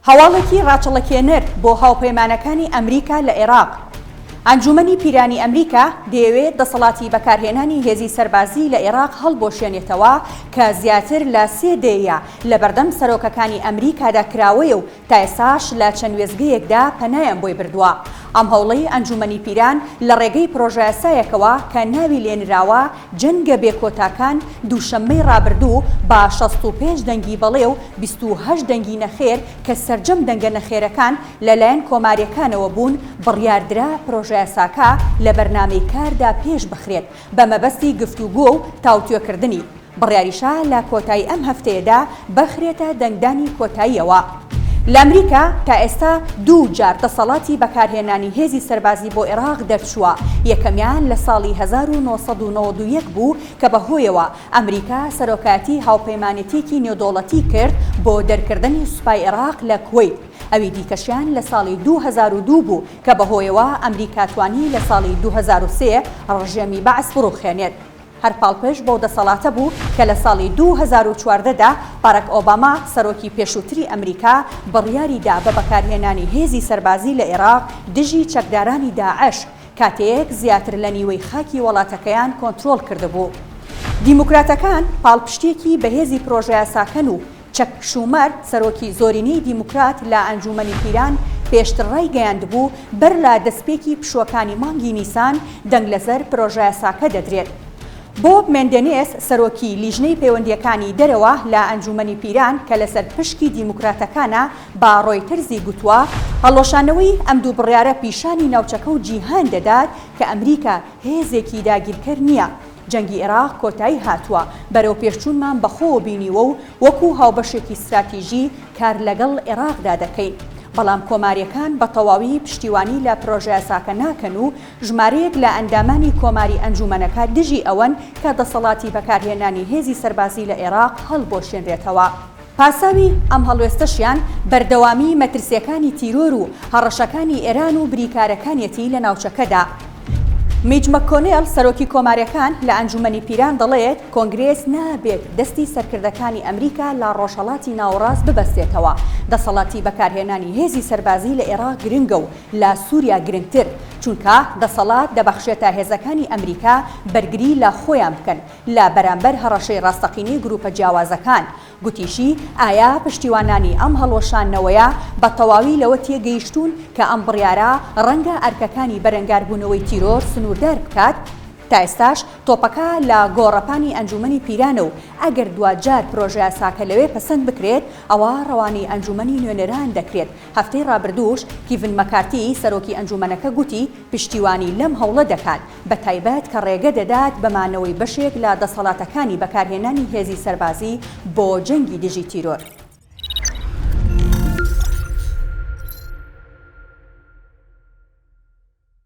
هەواڵێکی ڕاچڵەکێنەر بۆ هاوپەیمانەکانی ئەمریکا لە عێراق. ئەنجوومەنی پیرانی ئەمریکا دەیەوێت دەسەڵاتی بەکارهێنانی هێزی سەربازی لە عێراق هەڵبوەشێنێتەوە کە زیاتر لە سێ دەیەیە لەبەردەم سەرۆکەکانی ئەمریکادا کراوەیە و تا ئێستاش لە چەند وێستگەیەکدا پەنایان بۆی بردووە. ئەم هەوڵەی ئەنجوومەنی پیران لە ڕێگەی پرۆژەیاسایەکەوە کە ناوی لێنراوە جەنگە بێ کۆتاکان، دووشەممەی ڕابردوو بە 65 دەنگی بەڵێ و 28 دەنگی نەخێر کە سەرجەم دەنگە نەخێرەکان لە لایەن کۆمارییەکانەوە بوون، بڕیاردرا پرۆژەیاساکە لە بەرنامەی کاردا پێش بخرێت بە مەبەستی گفتوگۆ و تاوتوێکردنی. بڕیاریشە لە کۆتایی ئەم هەفتەیەدا بخرێتە دەنگدانی کۆتاییەوە. لە ئەمریکا تا ئێستا دوو جار دەسەڵاتی بەکارهێنانی هێزی سەربازی بۆ ئێراق دەرچووە، یەکەمیان لە ساڵی 1991 بوو کە بەهۆیەوە ئەمریکا سەرۆکایەتی هاوپەیمانێتییەکی نێودەوڵەتی کرد بۆ دەرکردنی سوپای ئێراق لە کوەیت، ئەوی دیکەشیان لە ساڵی 2002 بوو کە بەهۆیەوە ئەمریکا توانی لە ساڵی 2003 ڕژێمی بەعس بڕوخێنێت. هەر پاڵپشت بەو دەسەڵاتە بوو کە لە ساڵی 2014 دا باراک ئۆباما سەرۆکی پێشووتری ئەمریکا بڕیاری دا بە بەکارهێنانی هێزی سەربازی لە ئێراق دژی چەکدارانی داعش کاتێک زیاتر لە نیوەی خاکی وەڵاتەکەیان کۆنترۆڵ کردبوو. دیموکراتەکان پاڵپشتییەکی بەهێزی پرۆژەیاساکەن و چەک شومەر، سەرۆکی زۆرینەی دیموکرات لە ئەنجوومەنی پیران پێشتر ڕایگەیاندبوو، بەر لە دەستپێکی پشووەکانی مانگی نیسان دەنگ لەسەر پرۆژەیاساکە دەدرێت. بۆب مێندێنێس، سەرۆکی لیژنەی پەیوەندییەکانی دەرەوە لە ئەنجوومەنی پیران کە لەسەر پشکی دیموکراتەکانە بە ڕۆیتەرزی گوتووە، هەڵوەشانەوەی ئەم دوو بڕیارە پیشانی ناوچەکە و جیهان دەدات کە ئەمریکا هێزێکی داگیرکەر نییە، جەنگی ئێراق کۆتایی هاتووە، بەرەوپێشچوونمان بەخۆوە بینیوە و وەکو هاوبەشێکی ستراتیژی کار لەگەڵ ئێراقدا دەکەین. بەڵام کۆمارییەکان بە تەواوی پشتیوانی لە پرۆژەیاساکە ناکەن و ژمارەیەک لە ئەندامانی کۆماری ئەنجوومەنەکە دژی ئەوەن کە دەسەڵاتی بەکارهێنانی هێزی سەربازی لە ئێراق هەڵبوەشێنرێتەوە. پاساوی ئەم هەڵوێستەشیان بەردەوامیی مەترسییەکانی تیرۆر و هەڕەشەکانی ئێران و بریکارەکانیەتی لە ناوچەکەدا. میچ مەککۆنێڵ، سەرۆکی کۆمارییەکان لە ئەنجوومەنی پیران دەڵێت، کۆنگرێس نابێت دەستی سەرکردەکانی ئەمریکا لە ڕۆژهەڵاتی ناوەڕاست ببەستێتەوە. دەسەڵاتی بەکارهێنانی هێزی سەربازی لە ئێراق گرنگە و لە سووریا گرنگتر، چونکە دەسەڵات دەبەخشێتە هێزەکانی ئەمریکا بەرگری لە خۆیان بکەن لە بەرامبەر هەڕەشەی ڕاستەقینەی گروپە جیاوازەکان، گوتیشی، ئایا پشتیوانانی ئەم هەڵوەشاندنەوەیە بە تەواوی لەوە تێگەیشتوون کە ئەم بڕیارە ڕەنگە ئەرکەکانی بەرەنگاربوونەوەی تیرۆر سنووردار بکات؟ تا ئێستاش تۆپەکە لە گۆڕەپانی ئەنجوومەنی پیرانە و ئەگەر دواجار پرۆژەیاساکە لەوێ پەسەند بکرێت، ئەوا ڕەوانەی ئەنجوومەنی نوێنەران دەکرێت. هەفتەی ڕابردووش کیڤن مەکارتی، سەرۆکی ئەنجوومەنەکە گوتی پشتیوانی لەم هەوڵە دەکات، بەتایبەت کە ڕێگە دەدات بە مانەوەی بەشێک لە دەسەڵاتەکانی بەکارهێنانی هێزی سەربازی بۆ جەنگی دژی تیرۆر.